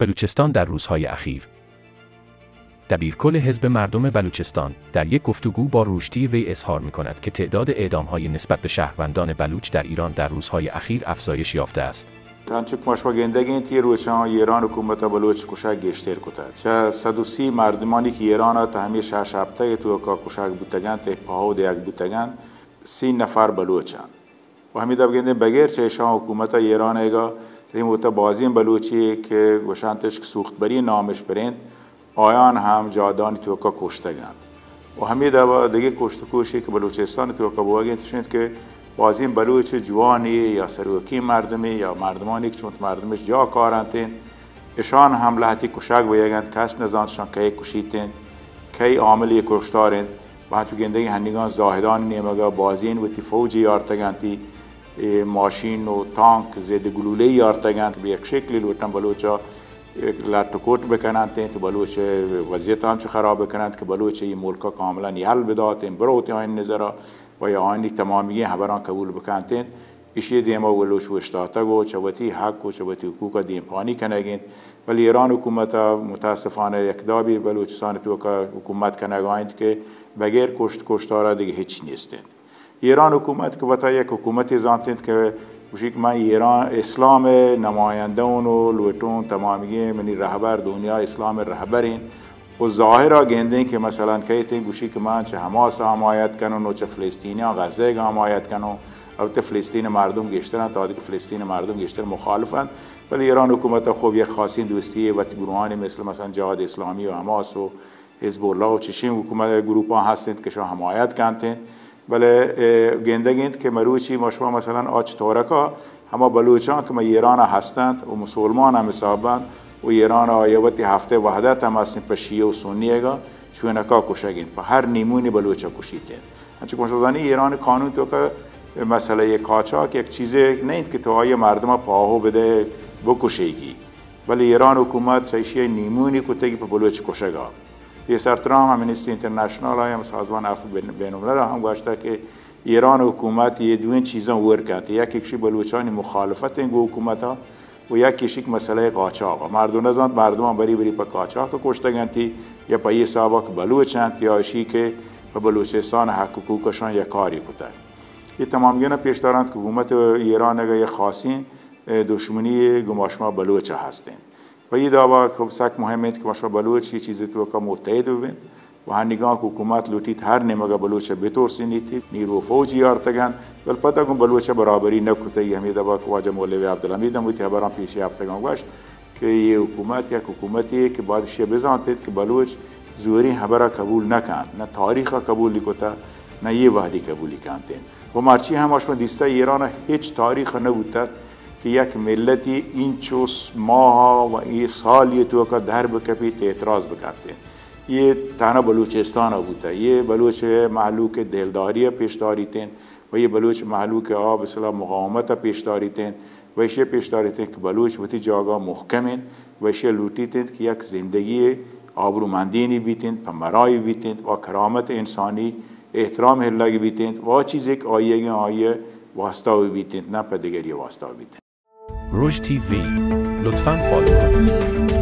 بلوچستان در روزهای اخیر. دبیرکل حزب مردم بلوچستان در یک گفتگو با روز تی وی اظهار می‌کند که تعداد اعدام‌های نسبت به شهروندان بلوچ در ایران در روزهای اخیر افزایش یافته است. تانچک ما شما گندگیں تی روچاں ایران حکومت بلوچ کشگ گیشتر کتگ. چہ صد و سی مردمانی کہ ایران ء تہ ہمے شش ہپتگ ء توکا کشگ بوتگ انت ء پاہو دیگ بوتگ انت، سی نفر بلوچ انت. و ہمے دپ گندیں بغیر چہ اشاں حکومت ایران ء گا تئی موت بازیں بلوچے کہ گوشنتش کہ سوخت بری نامش پرنت، آیان ہم جادانی توکا کشتگ انت. و ہمے دابا دگہ کشت و کوشے کہ بلوچستان توکا بوگ انت، اش انت کہ بازیں بلوچ جوانے یا سروکی مردمے یا مردمانی کہ چونت مردمش جا کار انت انت، اشان ہم لہتی کشگ بیگ انت، کس نزانت اشان کئے کشیت انت، کئے عامل کشتار انت. و ہنچو گندگی ہنیگان زاہدان نیمگا بازین وتی فوجی یارتگ انتی، اے ماشین و تانک ضد گلولے یارتگ انت، بہ یک شکلی لوٹن بلوچا لٹ و کوٹ بکننت انت، بلوچ وضعیت ہم چو خراب بکننت کہ بلوچ ای ملکا کاملا یل بدات انت، بروت آئین نظرا و یا آئینی تمامی ہبران قبول بکنت انت. ایشی دیما بلوچ اوشتاتگ و چہ وتی حق و چہ وتی حقوقا دیمپانی کنگ انت. ولی ایران حکومت متاسفانہ یک دابی بلوچستان توکا حکومت کنگا انت کہ بغیر کشت کشتارا دگہ ہچ نیست انت. ایران حکومت کہ وتا یک حکومتے زانت انت کہ گوشی کہ من ایران اسلام نمایندہ اوں و لوٹوں تمامی منی رہبر دنیا اسلام رہبر انت. و ظاہرا گندیں کہ مثلاً کئیت انت گوشی کہ من چہ حماس حمایت کنوں و چہ فلسطینیاں غزہ ء حمایت کنوں، البتہ فلسطین مردم گیشتر انت، تادی کہ فلسطین مردم گیشتر مخالف انت، بلے ایران حکومت خوب یک خاصیں دوستی وت گروہانی مثل مثلاً جہاد اسلامی و حماس و حزب اللہ و چشیں حکومت گروپاں ہست انت کہ شما حمایت کنت انت. بلے، اے، گندگ انت کہ مروچی ما شما مثلاً آ چہ تورکا ہما بلوچاں کہ ما ایران ء ہستنت و مسلمان ہم حساب انت و ایران ء آئی وتی ہفتہ وحدت ہم ہست انت پہ شیعہ و سنی ء گا چونکا کشگ انت، پہ ہر نیمونی بلوچ ء کشیت انت. انچو کہ ما شما زانی ایران قانون توکا مسئلہ قاچاق یک چیزے نہ انت کہ تو آئی مردم پاہو بدے بکشیگی. بلے ایران حکومت چہ ایشی ء نیمونی کتگی پہ بلوچ کشگا. پیسر ترام امنسٹی انٹرنیشنل ء ہم سازمان عفو بین، بین الملل ء ہم گوشتگ کہ ایران حکومت یہ دوئیں چیزاں ور کنت، یک ایشی بلوچانی مخالفت انت گوں حکومت ء و یک ایشی کہ مسئلہ قاچاق ء. مردم نزانت مردمان بری بری پہ قاچاق کشتگ انت یا پہ یہ حساب کہ بلوچ انت یا ایشی کہ پہ بلوچستان حق حقوقشان یک کاری کتگ. یہ تمامیاں پیش دارنت کہ حکومت ایران اگہ یک خاصیں، اے، دشمنی گوں ما شما بلوچ ء ہست انت. پہ اے دابا خب سک مہم انت کہ ما شما بلوچ یہ چیز توکا متحد ببنت و ہنیگاں کہ حکومت لوٹیت ہر نیمگا بلوچ ء بترسینیت، نیرو فوجی آرتگ انت، بل پدا گوں بلوچ ء برابری نہ کتگ. ہمے دابا کہ واجہ مولوی عبدالحمید ہم وتی ہبراں پیش ہفتگاں گوشت کہ یہ حکومت یک حکومتے کہ باید شی بزانت کہ بلوچ زوریں ہبرا قبول نہ کنت، نہ تاریخ قبول کتہ، نہ یہ وحدی قبولی کنت. و مرچی ہم شما دیستہ ایران ہچ تاریخ نہ بوتت کہ یک ملتی اینچو س-، ماہ و اے سالی توکا در بکپیت اعتراض بکنت. یہ تنہا بلوچستان بوتہ، یہ بلوچ مہلوک دلداری پیش داریت انت و یہ بلوچ مہلوک آ بسلا مقاومت پیش داریت انت و ایشی پیش داریت انت کہ بلوچ وتی جاگہ محکم انت و ایشی لوٹیت انت کہ یک زندگی آبرومندینی بیت انت، پہ مرائی بیت انت و کرامت انسانی احترام ہلگ بیت انت و آ چیزے کہ آئی اگیں آئی واسطہ بیت انت، نہ پہ دگری واسطہ بیت انت. روز تی وی، لطفاً فالو کنید.